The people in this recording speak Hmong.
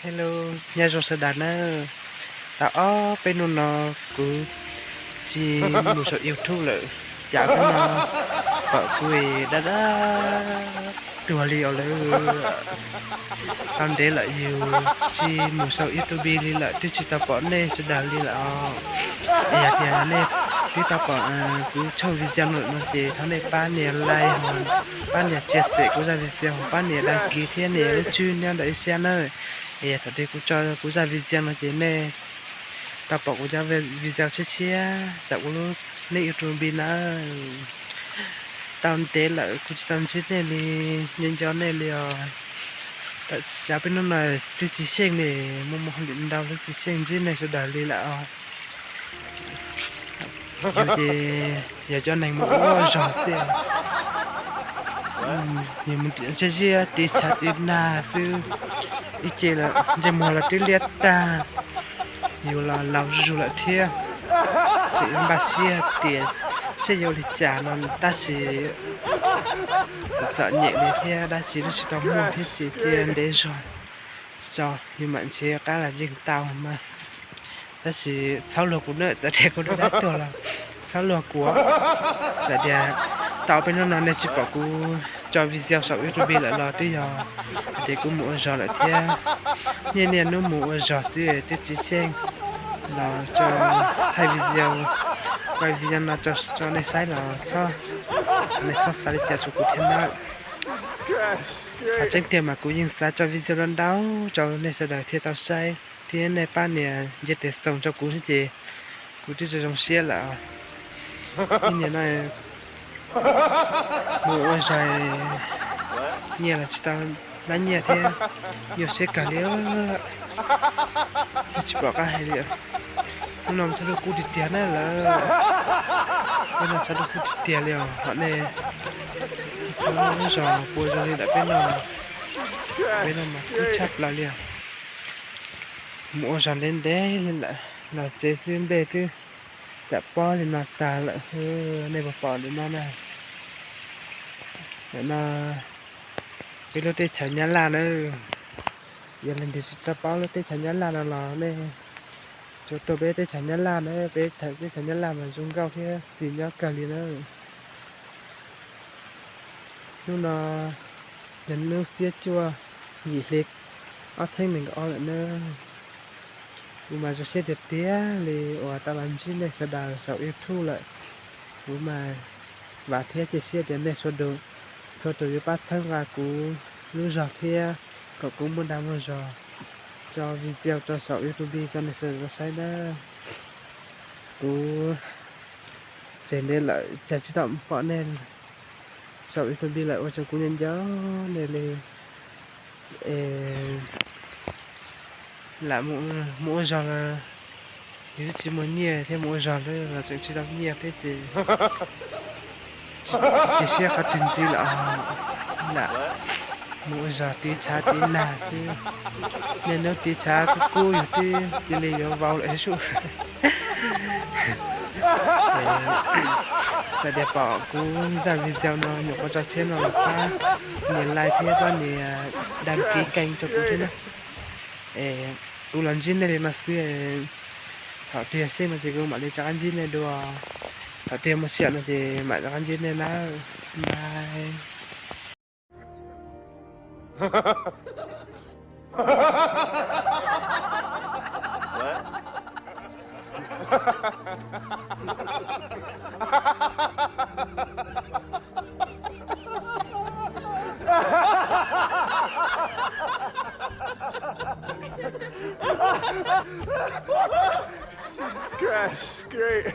Hello, nyob zoo sawv daws nawb. Tau ob peb hnub no kuv tsis mus saum YouTube lawm, cas hnub no pom kuv dab dab tuag li os lawm. Tau ntev lawm yus tsis mus saum YouTube li lawm, twb tsis tau pom nej sawv daws li lawm os. Es yog tias nej twb tau pom kuv tshooj video no lawm no ces thov nej pab nias like, pab nias share kuv zaj video, pab nias đăng ký thiab nias lub tswb nyob ntawm ib sab nawb. Es yog thaum twg kuv tso kuv zaj video no ces nej tau pom kuv cov video tshiab tshiab saum kuv lub nick YouTube nawb. Tau ntev lawm kuv tsis tau ntsib nej li, nco nco nej li os. Tam sim peb hnub no twb tsis xyeej li, muaj muaj hauj lwm ntau twb tsis xyeej ntsib nej sawv daws li lawm os. Yus ces yog cov neeg mus ua zog xwb, yus mus zaj ziab tiv tshav tiv nag xwb, ib ce los ntsej muag los twb liab tag, yus los laus zuj zus lawm thiab. Ces yuav npaj siab tias seb yuav ua li cas no tab sis txom txom nyem li thiab dab tsi los tsis tau muaj thiab ces cia ntev zog tso, yus mam nrhiav qab los yeej tau mas. Tab sis txhob luag kuv na, txawm tias kuv dab dab tuag los txhob luag kuv. Txawm tias tau peb hnub no nej tsis pom kuv tso video saum YouTube lawm los twb yog hais tias kuv mus ua zog lawm thiab. Niaj niaj hnub mus ua zog xwb twb tsis xyeej los tso, thaij video, quay video no tso nej saib los nej txhob xav li cas rau kuv thiab nawb. Qhov tseeb tiag mas kuv yeej xav tso video ntau ntau rau nej sawv daws thiaj tau saib thiab nej pab nias nce tes xoo rau kuv xwb ces kuv twb zoo zoo siab lawm. Ib niam no mus ua zog nyiaj los tsis tau, nab nyiaj thiab, nyuaj siab kawg li. Twb tsis pom qab hais li. Hnub no tshav ntuj kub tiag tiag na lawm. Hnub no tshav ntuj kub tiag tiag li os, hom nej lub zos puas zoo li ntawm peb no, peb no mas kub tshaj plaws li os. Mus ua zog ntev ntev li lawm los tsev xwb nplej twb tsam pob li no tag lawm, nej puas pom ntawm no na. Ntawm no peb lub teb chaws Nyab Laj na. Yog leej twg tsis tau paub lub teb chaws Nyab Laj no los nej tsuas tuaj peb teb chaws Nyab Laj na, peb teb chaws Nyab Laj mas zoo nkauj thiab xis nyob kawg li na. Hnub no yog hnub xiab cuaj yim hli ob txhiab nees nkaum ob lawm na. Kuv mas zoo siab tiag tiag li uas tau los ntsib nej sawv daws saum YouTube lawm. Kuv mas vam thiab cia siab tias nej sawv daws txhua tus yuav pab txhawb nqa kuv lub zog thiab kom kuv muaj dag muaj zog tso video rau saum YouTube rau nej sawv daws saib na. Kuv tseg ntev lawm cas tsis tau pom nej saum YouTube lawm ua rau kuv nco nco nej li. Es lam mus ua zog los yus twb tsis muaj nyiaj thiab, mus ua zog los tseem tsis tau nyiaj thiab ces tsis cia siab qhov twg ntxiv lawm, lam mus ua zog tiv tshav tiv nag xwb. Niaj hnub tiv tshav kub kub yus twb cia li yuav vau lawm sub. Txawm tias pom kuv zaj video no nyuam qhuav tso tshiab no los pab nias like thiab pab nias đăng ký kênh rau kuv thiab na. Es kuv los ntsib nej li no xwb, thaum twg xyeej no ces kuv mam li rov qab ntsib nej dua. Thaum twg muaj sij hawm no ces mam rov qab ntsib nej na. Bye. Christ, great.